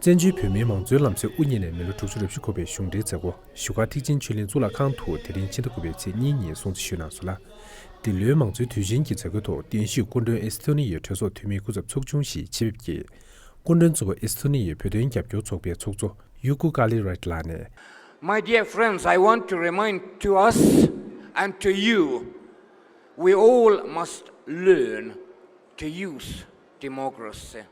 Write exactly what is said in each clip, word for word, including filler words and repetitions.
བཙན་བྱོལ་བོད་མིའི་མང་གཙོའི་ལམ་སྲོལ་དབུ་བརྙེས་ནས་མི་ལོ་དྲུག་ཅུ་རེ་བཞི་འཁོར་བའི་གཞུང་འབྲེལ་མཛད་སྒོ་བཞུགས་སྒར་ཐེག་ཆེན་ཆོས་གླིང་གཙུག་ལག་ཁང་དུ་དེ་རིང་ཕྱི་ཟླ་དགུ་པའི་ཚེས་གཉིས་ཉིན་སྲུང་བརྩི་ཞུས་གནང་སོང་ལ། འདི་ལོའི་མང་གཙོའི་དུས་ཆེན་གྱི་མཛད་སྒོའི་ཐོག་གདན་ཞུས་སྐུ་མགྲོན་ཨེ་སི་ཐོ་ནི་ཡའི་གྲོས་ཚོགས་འཐུས་མི་སྐུ་ཚབ་ཚོགས་ཆུང་ཞིག་ཆེད་ཕེབས་ཀྱིས། སྐུ་མགྲོན་གཙོ་བོ་ཨེ་སི་ཐོ་ནི་ཡའི་བོད་དོན་རྒྱབ་སྐྱོར་ཚོགས་པའི་ཚོགས་གཙོ་ཡུ་ཀུ་ཀ་ལི་རའིཊ་ལགས་ནས། My dear friends, I want to remind to us and to you, we all must learn to use democracy.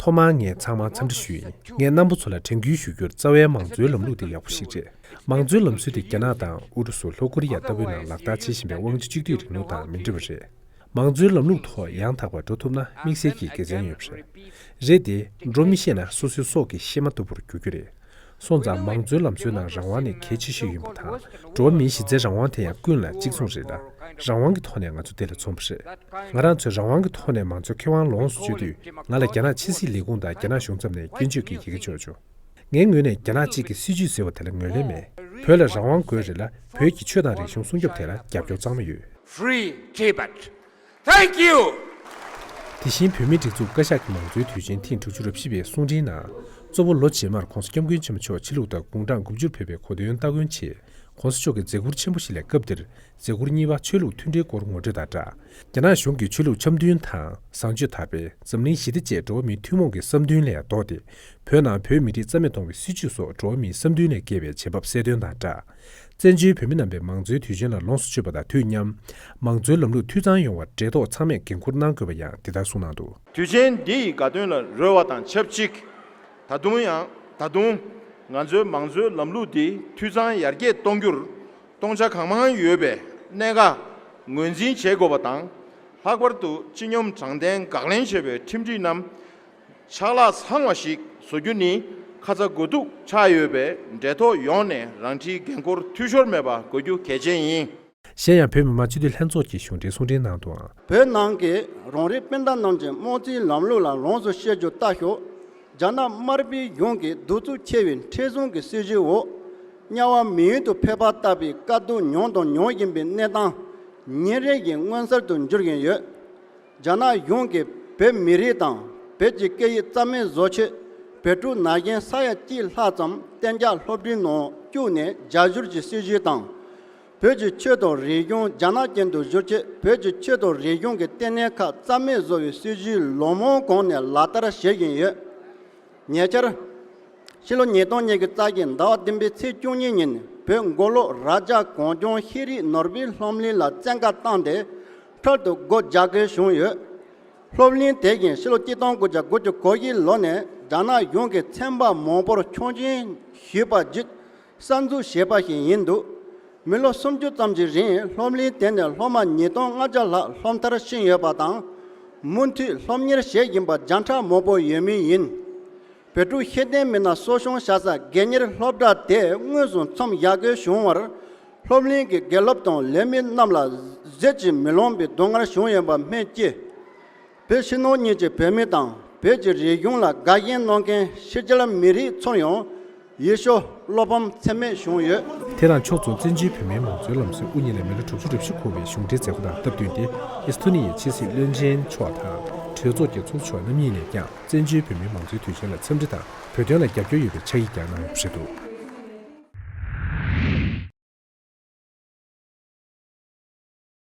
ཐོག་མར་ངས་ཚང་མར་འཚམས་འདྲི་ཞུ་ཡིན། ངས་རྣམ་པ་ཚོ་ལ་དྲན་སྐུལ་ཞུ་རྒྱུར་རྩ་བའི་མང་གཙོའི་ལམ་ལུགས་དེ་ཡག་པོ་ཞིག་རེད། མང་གཙོའི་ལམ་སྲོལ་དེ་རྒྱ་ནག་དང་ཨུ་རུ་སུ་ལྷོ་ཀོ་རི་ཡ་ལྟ་བུའི་ནང་ལག་བསྟར་བྱེད་བཞིན་པའི་དབང་ཆ་གཅིག་སྡུད་རིང་ལུགས་དང་མི་འདྲ་བ་རེད། མང་གཙོའི་ལམ་ལུགས་ཐོག་ཡང་དག་པར་འགྲོ་ཐུབ་ན་དམིགས་བསལ་གྱི་དགེ་མཚན་ཡོད་པ་རེད། རེད་དེ། འགྲོ་མི་ཤེས་ན་སོ་སོའི་སྲོག་གི་གཤེད་མ་ལྟ་བུར་འགྱུར་རྒྱུ་རེད། སོང་ཙང་མང་གཙོའི་ལམ་སྲོལ་ནང་རང་དབང་ནི་གལ་ཆེ་ཤོས་ཡིན་པ་དང་། འགྲོ་བ་མིའི་གཞི་རྩའི་རང་དབང་དེ་ཡང་ཀུན་ལ་གཅིག་མཚུངས་རེད་ལ། རང་དབང་གི་ཐོག་ནས་ང་ཚོ་འདི་ལ་འཛོམས་པ་རེད། ང་རང་ཚོས་རང་དབང་གི་ཐོག་ནས་མང་གཙོའི་ཁེ་དབང་ལོངས་སུ་སྤྱོད་དུས། ང་ལ་རྒྱ་ནག་ཕྱི་སྲིད་ལས་ཁུངས་དང་རྒྱ་ནག་གཞུང་ཚབ་ནས་སྐྱོན་བརྗོད་ཀྱི་ཡི་གེ་འབྱོར་བྱུང་། ངའི་ངོས་ནས་རྒྱ་ནག་གཅིག་གི་སྲིད་བྱུས་ཟེར་བ་དེ་ལ་ངོས་ལེན་མེད། བོད་ལ་རང་དབང་དགོས་རེད་ལ། བོད་ཀྱི་ཆོས་དང་རིག་གཞུང་སྲུང་སྐྱོབ་དེ་ལ་རྒྱབ་སྐྱོར་གཙང་མ་ཡོད། Free Tibet. Thank you. དེ་བཞིན་བོད་མིའི་སྒྲིག་འཛུགས་བཀའ་ཤག་གི་མང་གཙོའི་དུས་ཆེན་ཐེངས་དྲུག་ཅུ་རེ་བཞི་པའི་གསུང་འཕྲིན་ནང་། གཙོ་བོ་ལོ་རྗེས་མར་༧གོང་ས་༧སྐྱབས་མགོན་ཆེན་པོ་མཆོག་ཕྱི་ལུགས་དང་དགུང་གྲངས་དགུ་བཅུར་ཕེབས་པའི་གོ་སྟོན་སྟ་གོན་ཆེད།༧གོང་ས་མཆོག་གི་མཛད་ཁུར་ཆེན་པོ་ཞིག་ལས་སྐབས་འདིར་མཛད་ཁུར་གཉིས་པ་ཆོས་ལུགས་མཐུན་སྒྲིལ་སྐོར་ངོ་སྤྲོད་དང་སྦྲགས། རྒྱ་ནག་གཞུང་གིས་ཆོས་ལུགས་འཆམ་མཐུན་དང་བཟང་སྤྱོད་དར་སྤེལ། འཛམ་གླིང་ཞི་བདེ་བཅས་འགྲོ་བ་མིའི་ཐུན་མོང་གི་བསམ་འདུན་ལས་ལྡོག་སྟེ། བོད་ནང་བོད་མི་རིགས་རྩ་མེད་གཏོང་བའི་སྲིད་བྱུས་སོགས་འགྲོ་བ་མིའི་བསམ་འདུན་ལས་བརྒལ་བའི་བྱེད་བབ་གསལ་སྟོན་དང་སྦྲགས། བཙན་བྱོལ་བོད་མི་རྣམ་པས་མང་གཙོའི་དུས་ཆེན་ལ་ལོངས་སུ་སྤྱོད་པ་དང་དུས་མཉམ། མང་གཙོའི་ལམ་ལུགས་འཐུས་ཚང་ཡོང་བར་འབྲེལ་ཐོག་ཚང་མས་འགན་འཁུར་གནང་དགོས་པ་ཡང་འདི་ལྟར་གསུངས་གནང་འདུག། དུས་ཆེན་འདི་ཡི་དགའ་སྟོན་ལ་རོལ་བ་དང་ཆབས་ཅིག། ད་དུང་ཡང་ད་དུང་ང་ཚོའི་མང་གཙོའི་ལམ་ལུགས་འདི་འཐུས་ཚང་ཡར་རྒྱས་གཏོང་རྒྱུར་སྟོང་ཆ་གང་མང་ཡོད་པའི་གནད་འགག་ངོས་འཛིན་བྱེད་དགོས་པ་དང་། ལྷག་པར་དུ་སྤྱི་སྙོམས་དྲང་བདེན་དགག་ལན་བྱེད་པའི་ཁྲིམས་སྒྲིག་རྣམས་ཆག་ལས་ཚང་བ་ཞིག་བཟོ་རྒྱུ་ནི་ཁ་ཚ་དགོས་གཏུགས་ཆགས་ཡོད་པས། འབྲེལ་ཐོག་ཡོངས་ནས་རང་འཁྲིའི་འགན་འཁུར་འཐུས་ཤོར་མེད་པ་དགོས་རྒྱུ་གལ་ཆེན་ཡིན། གཞན་ཡང་བོད་མི་མང་སྤྱི་འཐུས་ལྷན་ཚོགས་ཀྱི་གཞུང་འབྲེལ་གསུང་འཕྲིན་ནང་དུའང་། བོད་ནང་གི་རང་རེའི་སྤུན་ཟླ་རྣམས་ཀྱི་དམངས་གཙོའི་ལམ་ལུགས་ལ་ལོངས་སུ་སྤྱོད་རྒྱུ་ལྟ་ཞོག། རྒྱ་ནག་དམར་པོའི་གཞུང་གིས་གདུག་རྩུབ་ཆེ་བའི་མཁྲེགས་བཟུང་གི་སྲིད་བྱུས་འོག། དམྱལ་བ་མི་ཡུལ་དུ་ཕེབས་པ་ལྟ་བུའི་དཀའ་སྡུག་མྱོང་དང་མྱོང་བཞིན་པའི་གནས་སྟངས་ཉིན་རེ་བཞིན་མངོན་གསལ་དུ་འགྱུར་བཞིན་ཡོད། རྒྱ་ནག་གཞུང་གིས་བོད་མི་རིགས་དང་བོད་ཀྱི་སྐད་ཡིག་རྩ་མེད་བཟོ་ཆེད། བོད་ཕྲུག་ན་གཞོན་ས་ཡ་གཅིག་ལྷག་ཙམ་གཏན་འཇགས་སློབ་གྲྭའི་ནང་བཅུག་ནས་རྒྱ་བསྒྱུར་གྱི་སྲིད་བྱུས་དང་། བོད་ཀྱི་ཆོས་དང་རིག་གཞུང་རྒྱ་ནག་ཅན་དུ་བསྒྱུར་ཆེད་བོད་ཀྱི་ཆོས་དང་རིག་གཞུང་གི་ལྟེ་གནས་ཁག་རྩ་མེད་བཟོ་བའི་སྲིད་བྱུས་ལོ་མང་གོང་ནས་ལག་བསྟར་བྱེད་བཞིན་ཡོད། ཉེ་ཆར། ཕྱི་ལོ་ཉིས་སྟོང་ཉི་ཤུ་རྩ་བཞི་ཟླ་བ་བདུན་པའི་ཚེས་བཅུ་གཉིས་ཉིན་བོད་མགོ་ལོག་རྭ་རྒྱ་གངས་ལྗོངས་ཤེས་རིག་ནོར་བུའི་སློབ་གླིང་ལ་བཙན་བཀའ་བཏང་སྟེ་འཕྲལ་དུ་སྒོ་རྒྱག་དགོས་བྱུང་ཡོད། སློབ་གླིང་དེ་བཞིན་ཕྱི་ལོ་གཅིག་སྟོང་དགུ་བརྒྱ་དགུ་བཅུ་གོ་བཞི་ལོ་ནས་རྒྱ་ནག་གཞུང་གིས་ཚན་པ་མང་པོར་ཆོག་མཆན་ཞུས་པ་བརྒྱུད་གསར་འཛུགས་བྱས་པ་ཞིག་ཡིན་འདུག། མི་ལོ་སུམ་ཅུ་ཙམ་གྱི་རིང་སློབ་གླིང་དེ་ནས་སློབ་མ་ཉིས་སྟོང་ལྔ་བརྒྱ་ལྷག་སློབ་མཐར་ཕྱིན་ཡོད་པ་དང་། མུ་མཐུད་སློབ་གཉེར་བྱེད་བཞིན་པ་བརྒྱ་ཕྲག་མང་པོ་ཡོད་མུས་ཡིན། བོད་ཕྲུག་ཤེས་ལྡན་མི་སྣ་གསོ་སྐྱོང་བྱ་ས་སྒེར་གཉེར་སློབ་གྲྭ་དེ་དངོས་སུ་མཚམས་བཞག་དགོས་བྱུང་བར། སློབ་གླིང་གི་དགེ་སློབ་དང་ལས་མི་རྣམས་ལ་གཟི་བརྗིད་མི་ལོངས་པའི་སྡུག་བསྔལ་བྱུང་ཡོད་པ་སྨོས་ཅི། བོད་ཕྱི་ནང་གཉིས་ཀྱི་བོད་མི་དང་བོད་ཀྱི་རིག་གཞུང་ལ་དགའ་ཞེན་གནང་མཁན་ཕྱི་རྒྱལ་མི་རིགས་ཚོར་ཡང་ཡིད་སྐྱོ་བློ་ཕམ་ཚད་མེད་བྱུང་ཡོད། དེ་དང་ཕྱོགས་མཚུངས་བཙན་བྱོལ་བོད་མིའི་མང་གཙོའི་ལམ་སྲོལ་དབུ་བརྙེས་ནས་མི་ལོ་དྲུག་ཅུ་རེ་བཞི་འཁོར་བའི་གཞུང་འབྲེལ་མཛད་སྒོ་དང་སྟབས་བསྟུན་ཏེ། ཨེ་སི་ཐོ་ནི་ཡའི་ཕྱི་སྲིད་བློན་ཆེན་མཆོག་དང་གྲོས་ཚོགས་ཀྱི་ཚོགས་གཙོ་མཆོག་རྣམ་གཉིས་ནས་ཀྱང་བཙན་བྱོལ་བོད་མིའི་མང་གཙོའི་དུས་ཆེན་ལ་འཚམས་འདྲི་དང་བོད་དོན་ལ་རྒྱབ་སྐྱོར་ཡོད་པའི་ཕྱག་ཡིག་ཀྱང་གནང་ཡོད་པ་རེད་འདུག།